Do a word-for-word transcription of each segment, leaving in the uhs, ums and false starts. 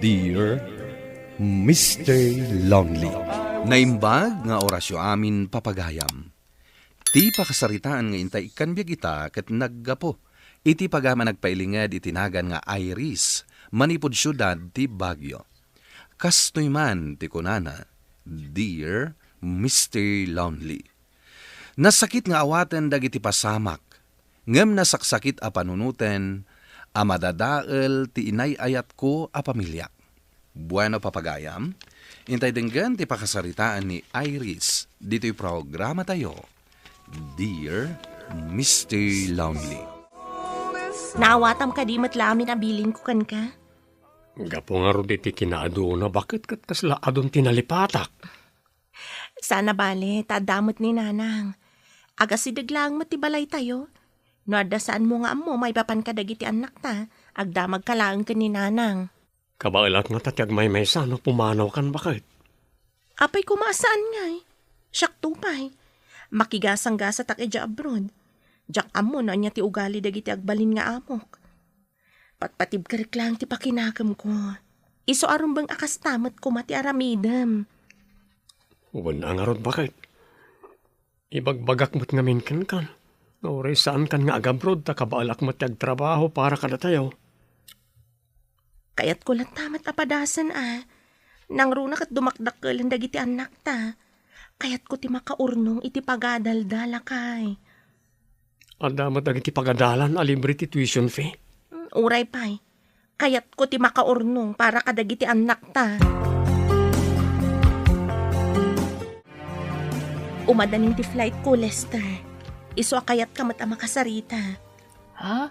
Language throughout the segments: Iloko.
Dear Mister Lonely. Naimbag nga orasyo amin, papagayam. Ti pakasaritaan nga intay ikkan biag ita ket naggapu iti pagayam a nagpailinged iti nagan nga Iris manipud siudad ti Baguio. Kastoy man ti kunana, "Dear Mister Lonely." Nasakit nga awaten dagiti pasamak, ngem nasaksakit a panunoten a madadael ti inay-ayatko a pamiliak. Bueno, papagayam, intay denggen ti pakasaritaan ni Iris ditoy programatayo, Dear Mister Lonely. Naawatam kadi met la amin a bilinko kenka? Gapu ngarud iti kinaaduna, baket ket kasla adun ti nalipatak. Saan a bale, ta adda met ni Nanang. Agasideg laeng met ti balaytayo. No adda saanmo nga ammo, maipapan kadagiti annakta, agdamagka laeng ken ni Nanang. Kabaelak ngata ti agmaymaysa no pumanawkan, baket. Apay koma a saan ngay? Siakto pay. Makigasanggasatak idiay abroad. Diak ammo no ania ti ugali dagiti agbalin nga amok. Patpatibkerek laeng ti pakinakemko. Isu a rumbeng a kasta met koma ti aramidem. Wen a ngarud, baket. Ibagbagak met ngamin kenka nga uray saankan nga agabrod ta kabaelak met ti agtrabaho para kadatayo. Kayatko latta met a padasen a. Nangruna ket dumakdakkelen dagiti annakta. Kayatko ti makaurnong iti pagadalda, lakay. Adda met dagiti pagadalan a libre ti tuition fee? Mm, uray pay. Kayatko ti makaurnong para kadagiti annakta. Umadanin ti flight ko, Lester. Isu a kayatka met a makasarita. Ha?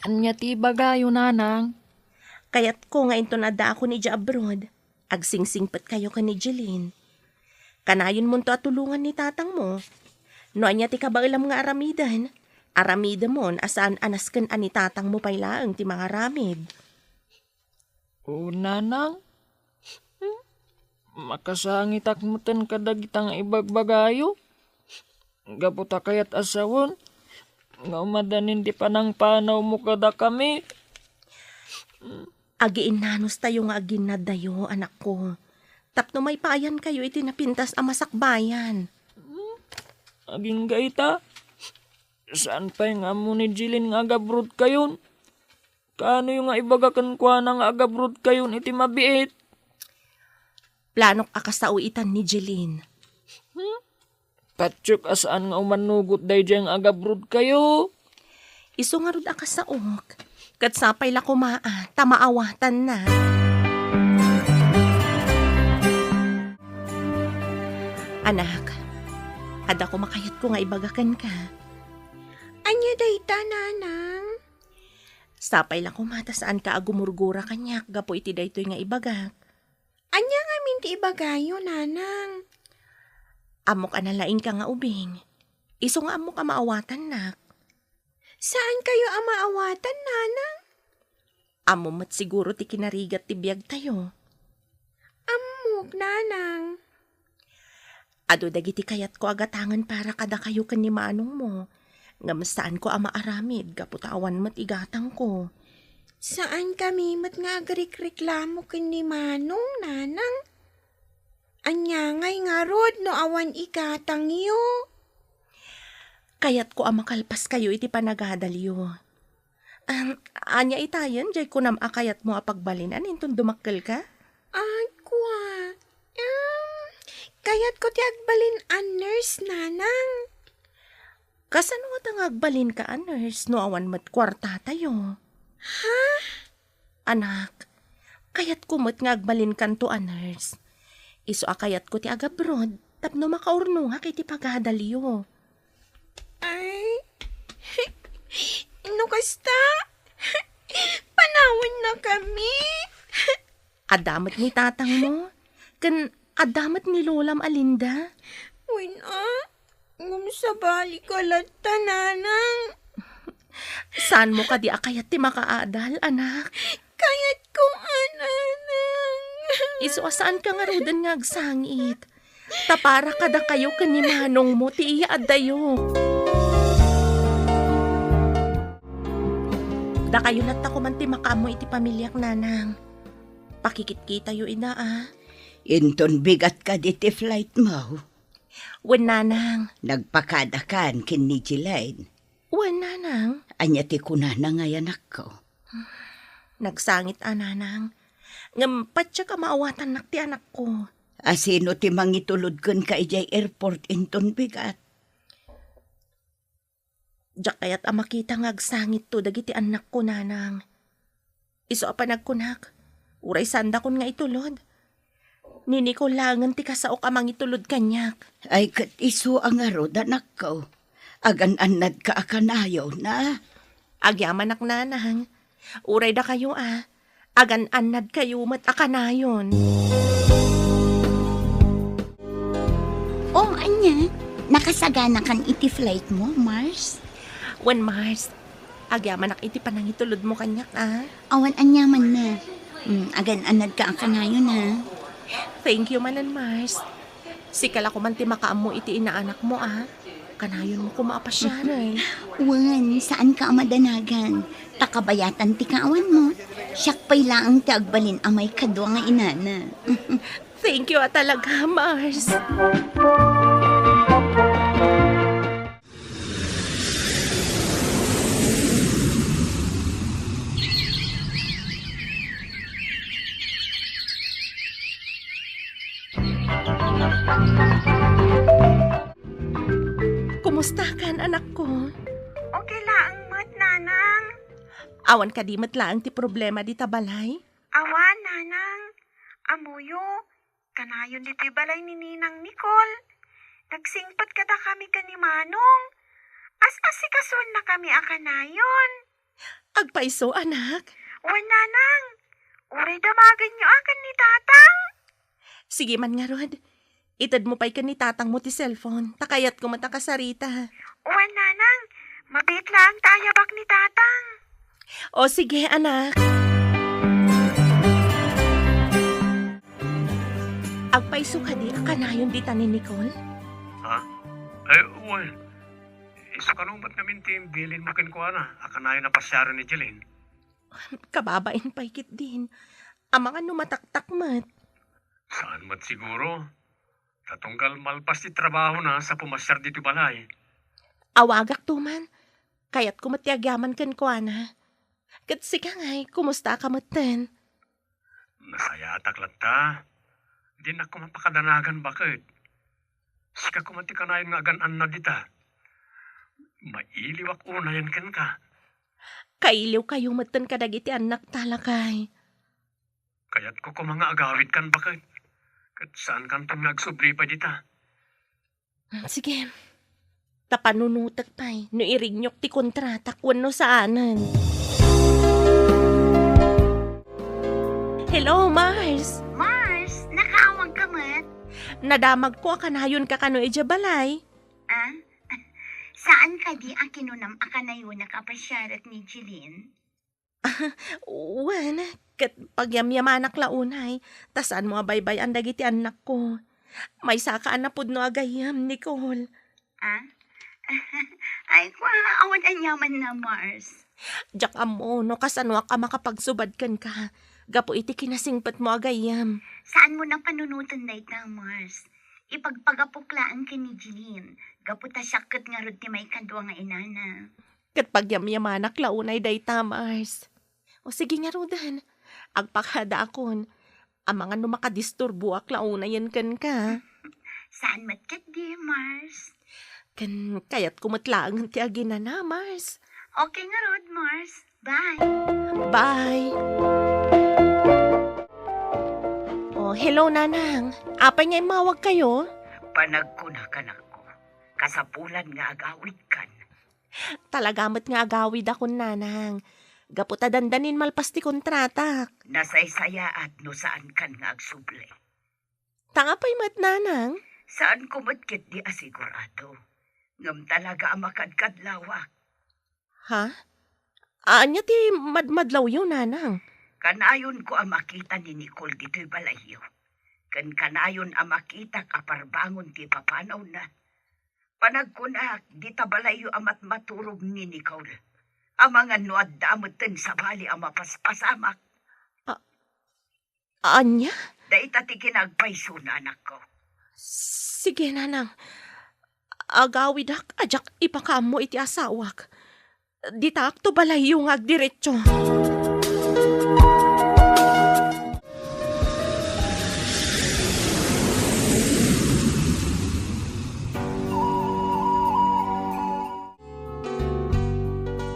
Ania ti ibagayo, Nanang? Kayatko nga inton addaakon idiay abroad, agsingsingpetkayo ken ni Jeline. Kanayonmonto a tulongan ni tatangmo. No ania ti kabaelam nga aramiden, aramidemon a saan a nasken a ni tatangmo pay laeng ti mangaramid. O, Nanang, hmm? Makasangitak metten kadagita nga ibagbagayo. Gapu ta kayat a sawen nga umadanin ti panangpanawmo kadakami. Agiinnanustayo nga aginnaddayo, anakko, tapno maipayankayo iti napintas a masakbayan. Hmm? Agingga ita, saan pay nga ammo ni Jeline nga agabrodkayon? Kaanoyo nga ibaga kenkuana nga agabrodkayon iti mabiit? Planok a kasao itan ni Jeline. Hmm? Patiek a saan nga umannugot daydiay nga agabrodkayo. Isu ngarud a kasaok, ket sapay la koma a ta maawatanna. Anak, adda koma kayatko nga ibaga kenka. Ania dayta, Nanang? Sapay la koma ta saanka a gumurgura kaniak gapu iti daytoy nga ibagak. Ania ngamin ti ibagayo, Nanang? Ammok a nalaingka nga ubing. Isu nga ammok a maawatannak. Saankayo a maawatan, Nanang? Ammom met siguro ti kinarigat ti biagtayo. Ammok, Nanang. Adu dagiti kayatko a gatangen para kadakayo ken ni manongmo, ngem saanko a maaramid gapu ta awan met igatangko. Saankami met nga agrikreklamo ken ni Manong, Nanang. Ania ngay ngarud no awan igatangyo? Kayatko a makalpaskayo iti panagadalyo. Am, ania itayen, diay kunam a kayatmo a pagbalinan inton dumakkelka? Ay, kua. Am, kayatko ti agbalin a nurse, Nanang. Kasano ngata nga agbalinka a nurse no awan met kuartatayo? Ha? Anak, kayatko met nga agbalinkanto a nurse. Isu a kayatko ti agabroad tapno makaurnongak iti pagadalyo. Ay, no kasta, panawennakami. Adda met ni tatangmo, ken adda met ni lolam a Linda. Wen a, ngem sabali ka latta, Nanang. Saanmo kadi a kayat ti makaadal, anak? Kayatko a, Nanang. Isu a saanka ngaruden nga agsangit. Ta para kadakayo ken ni manongmo ti iyaaddayo. Dakayo latta koman ti makaammo iti pamiliak, Nanang. Pakikitkitayo ida, a. Inton bigat kadi ti flight mo? Wen, nanang. Nagpakadakan ken ni Jelaine? Wen, nanang. Ania ti kunana ngay, anakko? Nagsangit a, nanang. Ngem patiek a maawatannak ti anakko. A, sino ti mangitulod kenka idiay airport inton bigat? Diak kayat a makita nga agsangitto dagiti annakko, nanang. Isu a panagkunak, uray saandakon nga itulod. Ni Nicole laengen ti kasaok a mangitulod kaniak. Ay, ket isu a ngarud, anakko. Agan-annadka a kanayon, a? Agyamanak, nanang. Uray dakayo, a. Agan-annadkayo met a kanayon. O, ania? Nakasaganakan iti flight mo, Mars? Wen, Mars. Agyamanak iti panangitulodmo kaniak, a. Awan aniamanna. Hmm, agan-annadka a kanayon, a. Thank you manen, Mars. Sika la koman ti makaammo iti inaanakmo, a. Kanayonmo koma a pasiaren. Wen, saanka a madanagan. Ta kabayatan ti kaawanmo. Siak pay laeng ti agbalin a maikadua nga inana. Thank you a talaga, Mars. Kumustakan, anakko? Okay laeng met, nanang. Awan kadi met laeng ti problema dita balay? Awan, nanang. Ammoyo, kanayon ditoy balay ni Ninang Nicole. Nagsingpet kadakami ken ni Manong. As-asikasuennakami a kanayon. Agpayso, anak. Wen, nanang. Uray damagenyo a ken ni tatang. Sige man ngarud. Itedmo pay ken ni tatangmo ti cellphone, ta kayatko met a kasarita. Wen, nanang. Mabiit laeng ta ayabak ni tatang. O, sige, anak. Agpayso kadi a kanayon dita ni Nicole? Ha? Ay, wen. Isu kano met ngamin ti imbilinmo kenkuana a kanayon a pasiaren ni Jeline? Kababain pay ketdin. Amangan no mataktak met. Saan met siguro. Ta tunggal malpas ti trabahona sa pumasiar ditoy balay. Awagakto man. Kayatko met ti agyaman kenkuana. Ket sika ngay, kumusta ka metten? Nasayaatak latta. Dinak koma pakadanagan baket. Sika koma ti kanayon nga agan-annad dita. Mailiwak unayen kenka. Kailiwkayo metten kadagiti annakta, lakay. Kayatko koma nga agawidkan baket. Ket saankanton nga agsubli pay dita. Hmm, sige. Ta panunotek pay no irignyok ti kontratak wenno saanen. Hello, Mars! Mars, nakaawagka met? Nadamagko a kanayonka kano idiay balay. Ah? Saan kadi a kinunam a kanayonak a pasiarak ni Jeline? Wen, ket pagyamyamanak la unay, ta saanmo a baybay-an dagiti annakko. Maysaka a napudno a gayyem, Nicole. Ah? Ay, kua, awan aniamanna, Mars. Diak ammo no kasanoak a makapagsubad kenka, gapu iti kinasingpetmo a gayyem. Saanmo a panunoten dayta, Mars. Ipagpagapok laeng ken ni Jeline, gapu ta siak ket ngarud ti maikadua nga inana. Ket pagyamyamanak la unay dayta, Mars. O sige ngaruden, agpakadaakon. Amangan no makadisturboak la unayen kenka. Saan met ketdi, Mars? Ken kayatko met laengen ti aginana, Mars. Okay ngarud, Mars. Bye. Bye. Oh, hello, Nanang. Apay nga immawagkayo? Panagkunak, anakko. Kasapulan nga agawidkan. Talaga met nga agawidakon, Nanang. Gapu ta dandanin malpas ti kontratak. Nasaysayaat no saankan nga agsubli. Ta apay met, Nanang? Saanko met ketdi a sigurado. Ngem talaga a makadkadlawak. Ha? Ania ti madmadlawyo, Nanang? Kanayonko a makita ni Nicole ditoy balayyo. Ken kanayon a makitak a parbangon ti ipapanawna. Panagkunak, dita balayyo a matmaturog ni Nicole. Amangan no adda metten sabali a mapaspasamak. A-, Ania? Dayta ti kinaagbay, suna, anakko. Sige, nanang. Agawidak a diak ipakaammo iti asawak. Ditaakto balayyo nga agdiretso.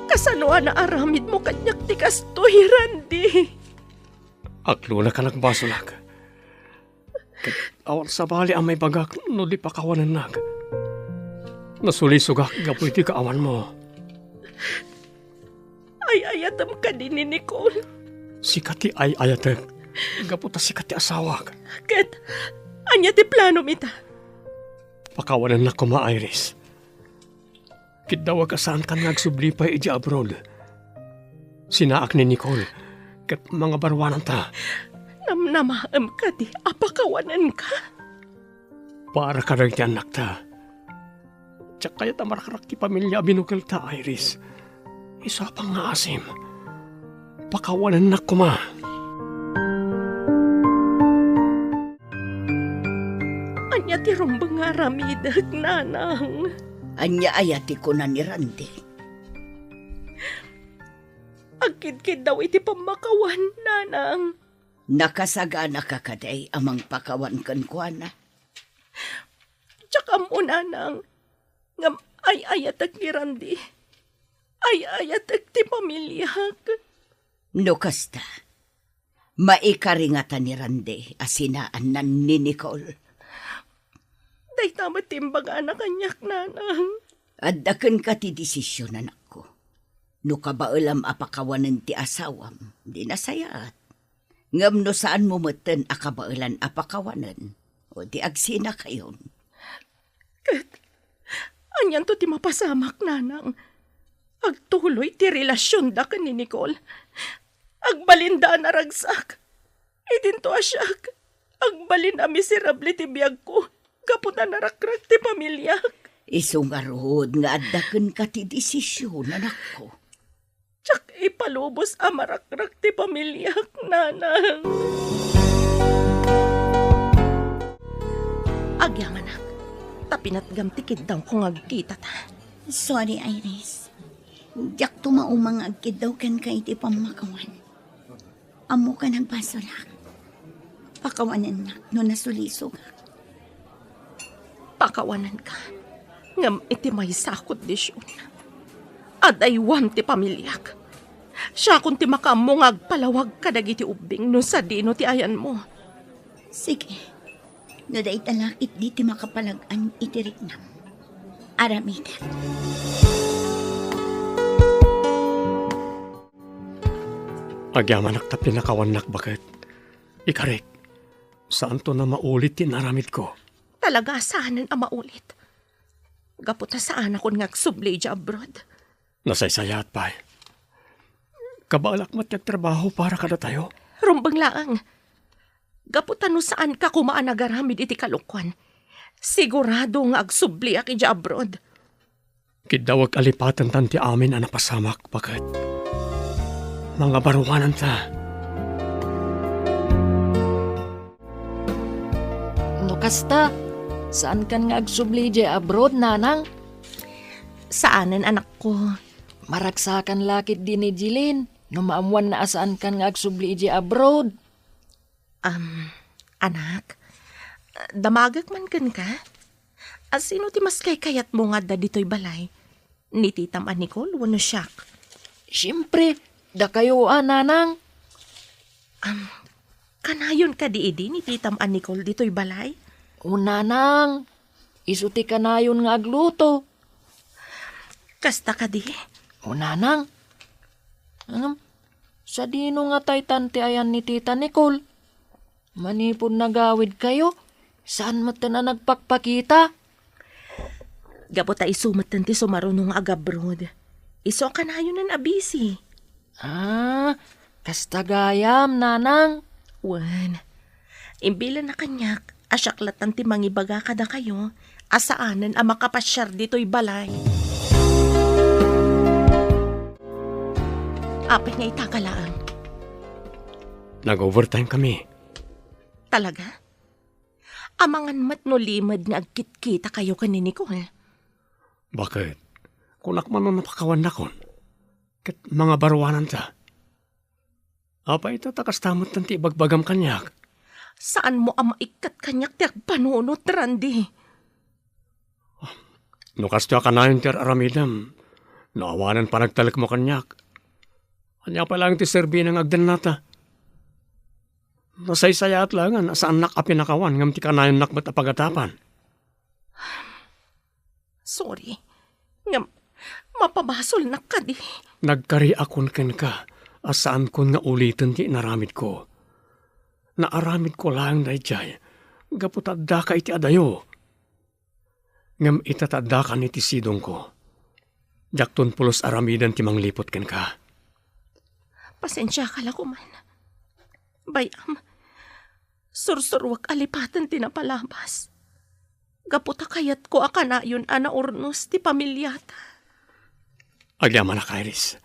Kasano a naaramidmo kaniak ti kastoy, Randy? Aglonaka nagbasolak. Ket awan sabali a maibagak no di pakawanennak. Nasulisogak gapu iti kaawanmo. Ay-ayatem kadi ni Nicole? Sika ti ay-ayatek, gapu ta sika ti asawak. Ket ania ti planom ita? Pakawanennak koma, Iris. Kiddawek a saankan nga agsubli pay idiay abroad. Sinaak ni Nicole, ket mangabaruananta. Namnamaem kadi a pakawanenka? Para kadagiti annakta. Diak kayat a marakrak ti pamilia a binukelta, Iris. Isu a pangngaasim. Pakawanennak koma. Ania ti rumbeng nga aramidek, nanang? Ania aya ti kuna ni Randy? Agkidkiddaw iti pammakawan, nanang. Nakasaganaka kadi a mangpakawan kenkuana? Diak ammo, nanang. Ngem ay-ayatek ni Randy. Ay-ayatek ti pamiliak. No kasta, maikari ngata ni Randy a sinaannan ni Nicole. Dayta met ti imbagana kaniak, nanang. Adda kenka ti desisyon, anakko. No kabaelam a pakawanen ti asawam, di nasayaat. Ngem no saanmo metten a kabaelan a pakawanen, o di agsinakayon. Ket anianto ti mapasamak, nanang? Agtuloy ti relasionda ken ni Nicole. Agbalinda a naragsak. Idinto a siak, agbalin a miserable ti biagko gapu ta narakrak ti pamiliak. Isu ngarud nga adda kenka ti desisyon, anakko. Diak ipalubos a marakrak ti pamiliak, nanang. Agyamanak, ta pinatgam ti kiddawko nga agkitata. Sorry, Iris. Diak tumauma nga agkiddaw kenka iti pammakawan. Ammok a nagbasolak. Pakawanennak no nasulisogak. Pakawanenka. Ngem iti maysa a kondisyon, adaywam ti pamiliak. Siakon ti makaammo nga agpalawag kadagiti ubbing no sadino ti ayanmo. Sige. No dayta la ketdi ti makapalag-an iti riknam, aramidek. Agyamanak ta pinakawannak baket. Ikarik, saanton a maulit ti inaramidko. Talaga a saanen a maulit. Gapu ta saanakon nga agsubli idiay abroad. Nasaysayaat pay. Kabaelak met ti agtrabaho para kadatayo. Rumbeng laeng. Gapu ta no saanka koma a nagaramid iti kalokuan, sigurado nga agsubliak idiay abroad. Kiddawek a lipatentan ti amin a napasamak, baket. Mangabaruananta. No kasta, saankan nga agsubli idiay abroad, nanang? Saanen, anakko. Maragsakan la ketdi ni Jeline no maammoanna a saankan nga agsubli idiay abroad. Am, anak, damagek man kenka? A, sino ti mas kaykayatmo nga adda ditoy balay? Ni titam a Nicole wenno siak? Siempre, dakayo a, nanang. Am, kanayon kadi idi ni titam a Nicole ditoy balay? O, nanang, isu ti kanayon nga agluto. Kasta kadi? O, nanang. Ngem, sadino nga taytan ti ayan ni Tita Nicole? Manipud nagawidkayo, saan metten a nagpakpakita? Gapu ta isu metten ti sumaruno nga agabroad. Isu a kanayonan a busy. Ah, kasta gayam, nanang. Wen, imbilenna kaniak a siak lattan ti mangibaga kadakayo a saanen a makapasiar ditoy balay. Apay nga ita ka laeng? Nag-overtime kami. Talaga? Amangan met no limed nga agkitkitakayo ken ni Nicole? Bakit? Kunak man no napakawannakon. Ket mangabaruananta. Apay ita ta kasta met ti ibagbagam kaniak? Saanmo a maikkat kaniak ti agpanunot, Randy. No kastoy a kanayon ti ar-aramidem, no awanen panagtalekmo kaniak, ania pay laeng ti serbina nga agdennata? Nasaysayaat laengen a saannak a pinakawan ngem ti kanayonnak met a pagatapan. Sorry. Ngem, mapabasolnak kadi? Nagkariakon kenka a saankon nga uliten ti inaramidko. Naaramidko laeng daydiay gapu ta addaka iti adayo. Ngem ita ta addakan iti sidongko, diakton pulos aramiden ti mangliput kenka. Pasensiaka la koman. Bay-am, sursuruek a lipaten ti napalabas. Gapu ta kayatko a kanayon a naurnos ti pamiliata. Agyamanak, Iris.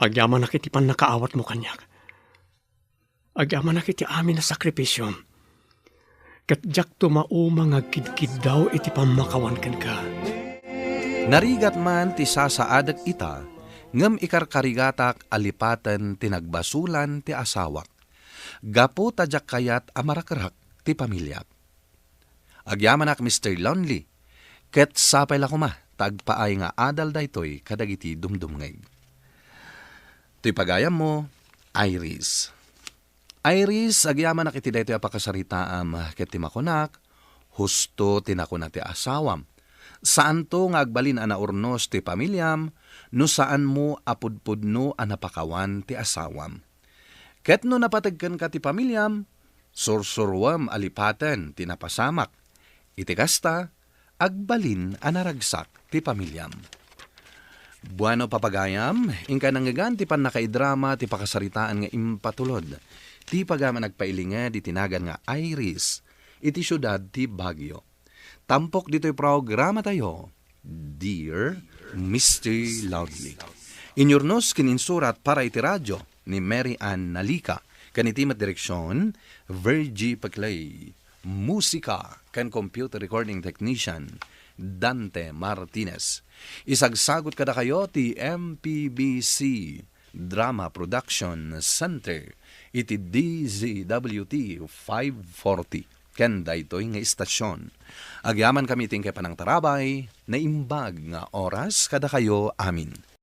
Agyamanak iti pannakaawatmo kaniak. Agyamanak iti amin a sakripisiom. Ket diakto mauma nga agkidkiddaw iti pammakawan kenka. Narigat man ti sasaadek ita, ngem ikarkarigatak a lipaten ti nagbasolan ti asawak. Gapu ta diak kayat a marakrak ti pamiliak. Agyamanak, Mister Lonely, ket sapay la koma ta agpaay nga adal daytoy kadagiti dumdumngeg. Toy pagayammo, Iris. Iris, agyamanak iti daytoy a pakasaritaam ket ti makunak, husto ti nakuna ti asawam. Saanto nga agbalin a naurnos ti pamiliam no saanmo a pudpudno a napakawan ti asawam. Ket no napateg kenka ti pamiliam, sursuruem a lipaten ti napasamak. Iti kasta, agbalin a naragsak ti pamiliam. Bueno, papagayam, inka nangngegan ti pannakaidrama ti pakasaritaan nga impatulod ti pagayam a nagpailinged iti nagan nga Iris iti siudad ti Baguio. Tampok ditoy programatayo, Dear Mister Loudly. Inyurnos ken insurat para iti radio ni Mary Ann Nalica, ken iti met direksion, Virgie Peclay. Musika ken computer recording technician, Dante Martinez. Isagsagut kadakayo ti M P B C Drama Production Center iti D Z W T five forty ken daytoy nga istasyon. Agyamankami iti inkay panangtarabay, naimbag nga oras kadakayo amin.